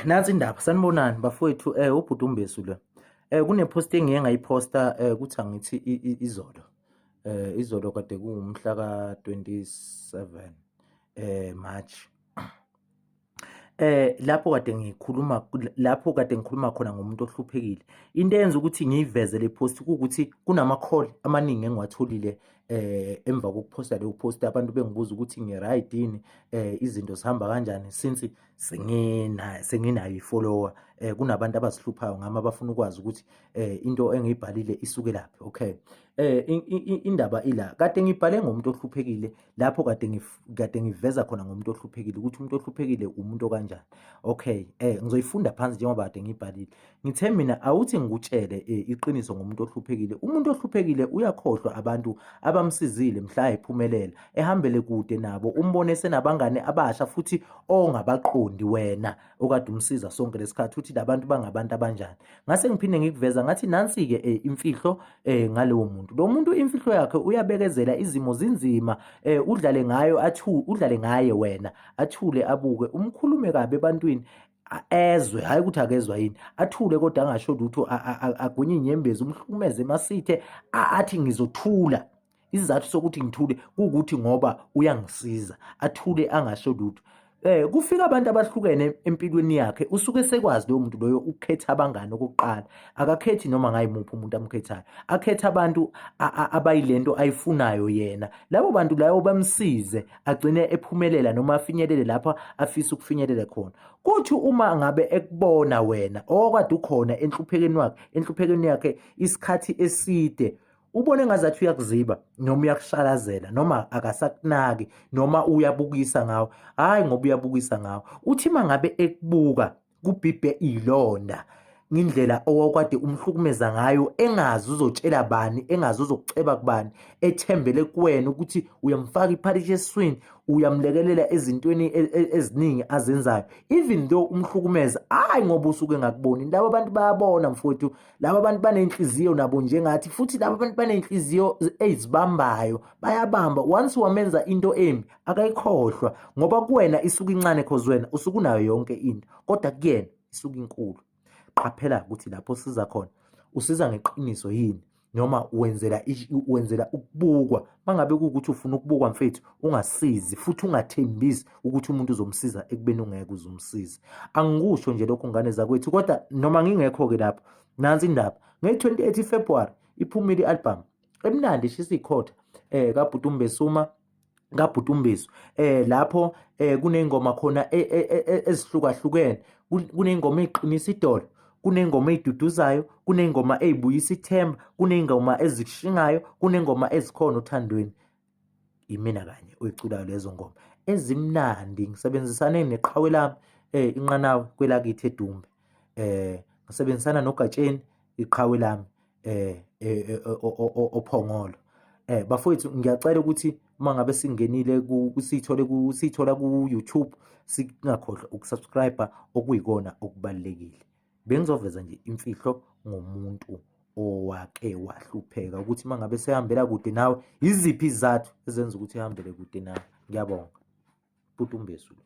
Nansi indaba, sanibonani bafowethu, ubhuti uMbesu lo. Kune-post engiye ngayiphosta kuthi angithi izolo. Izolo kade kuwumhla ka-27 March. Lapho kade ngikhuluma lapho kade ngikhuluma khona ngomuntu ohluphekile. Into eyenza ukuthi ngiyiveze le post kuwukuthi kunama-call amaningi engiwatholile emva kokuphosta leyo post, abantu bengibuza ukuthi ngi-right yini, izinto zihamba kanjani since senginayo i-follower. Kunabantu abazihluphayo ngami abafuna ukwazi ukuthi into engiyibhalile isukelaphi. Okay, indaba ila kade ngibhale ngomuntu ohluphekile, lapho kade ngiveza khona ngomuntu ohluphekile ukuthi umuntu ohluphekile umuntu okanjani. Okay, ngizoyifunda phansi njengoba kade ngiyibhalile. Ngithe mina awuthi ngikutshele iqiniso ngomuntu ohluphekile. Umuntu ohluphekile uyakhohlwa abantu abamsizile mhla ephumelela, ehambele kude nabo, umbone senabangane abasha futhi ongabaqondi wena okade umsiza sonke lesikhathi, uthi labantu bangabantu abanjani. Ngase ngiphinde ngikuveza ngathi nansi-ke imfihlo ngalowo muntu. Lo muntu imfihlo yakhe uyabekezela, izimo zinzima, udlale ngayo, athu udlale ngaye wena, athule abuke, umkhulume kabi ebantwini, ezwe, hhayi ukuthi akezwa yini, athule kodwa angasho lutho, agwinye inyembezi, umhlukumeze emasithe, athi ngizothula. Isizathu sokuthi ngithule kuwukuthi ngoba uyangisiza, athule angasho lutho. Kufika abantu abahlukene empilweni yakhe, usuke sekwazi loyo muntu loyo ukukhetha abangani. Okokuqala, akakhethi noma ngayimuphi umuntu amkhethayo, akhetha abantu abayilento ayifunayo yena. Labo bantu layo bamsize agcine ephumelela noma afinyelele lapho afisa ukufinyelela khona. Kuthi uma ngabe ekubona wena okade ukhona enhluphekeni wakhe, enhluphekeni yakhe isikhathi eside, ubone ngazathi uyakuziba noma uyakushalazela noma akasakunaki noma uyabukisa ngawe. Hhayi, ngoba uyabukisa ngawe, uthi uma ngabe ekubuka kubhibhe ilonda indlela owakade umhlukumeza ngayo, engazi uzotshela bani, engazi uzokuceba kubani, ethembele kuwena ukuthi uyamfaka iphalishi esiswini, uyamlekelela ezintweni eziningi azenzayo, even though umhlukumeza. Hhayi, ngoba usuke engakuboni. Laba bantu bayabona mfowethu, laba bantu banenhliziyo nabo njengathi, futhi laba bantu banenhliziyo ezibambayo, bayabamba. Once wamenza into embi akayikhohlwa, ngoba kuwena isuke incane cause wena usuke unayo yonke into, kodwa kuyena isuke inkulu. Qaphela ukuthi lapho usiza khona usiza ngeqiniso yini noma wenzela ukubukwa. Mangabe kuwukuthi ufuna ukubukwa mfethu, ungasizi futhi ungathembisi ukuthi umuntu uzomsiza ekubeni ungeke uzumsiza. Angikusho nje lokho ngane zakwethu, kodwa noma ngingekho-ke lapho, nansi indaba. Nge-28 February iphumile i-album emnandi eshisa ikhotha kaBhuti uMbesuma, kaBhuti uMbesu, lapho kuney'ngoma khona ezihlukahlukene, kuney'ngoma ey'qinisa idolo, kuney'ngoma ey'duduzayo, kuney'ngoma ey'buyisa ithemba, kuney'ngoma ezikushingayo, kuney'ngoma ezikhona othandweni. Imina kanye oyiculayo lezo ngoma ezimnandi. Ngisebenzisane neqhawe lami inqanawe kwelakithi eDumbe, ngisebenzisana noGatsheni iqhawe lami oPhongolo. Bafowethu, ngiyacela ukuthi uma ngabe singenile siyithole siyithola ku-YouTube, singakhohlwa ukusubscribe, okuyikona okubalulekile. Bengizoveza nje imfihlo ngomuntu owake wahlupheka, ukuthi uma ngabe sehambela kude nawe, yiziphi izizathu ezenza ukuthi ehambele kude nawe. Ngiyabonga, bhuti uMbesu lo.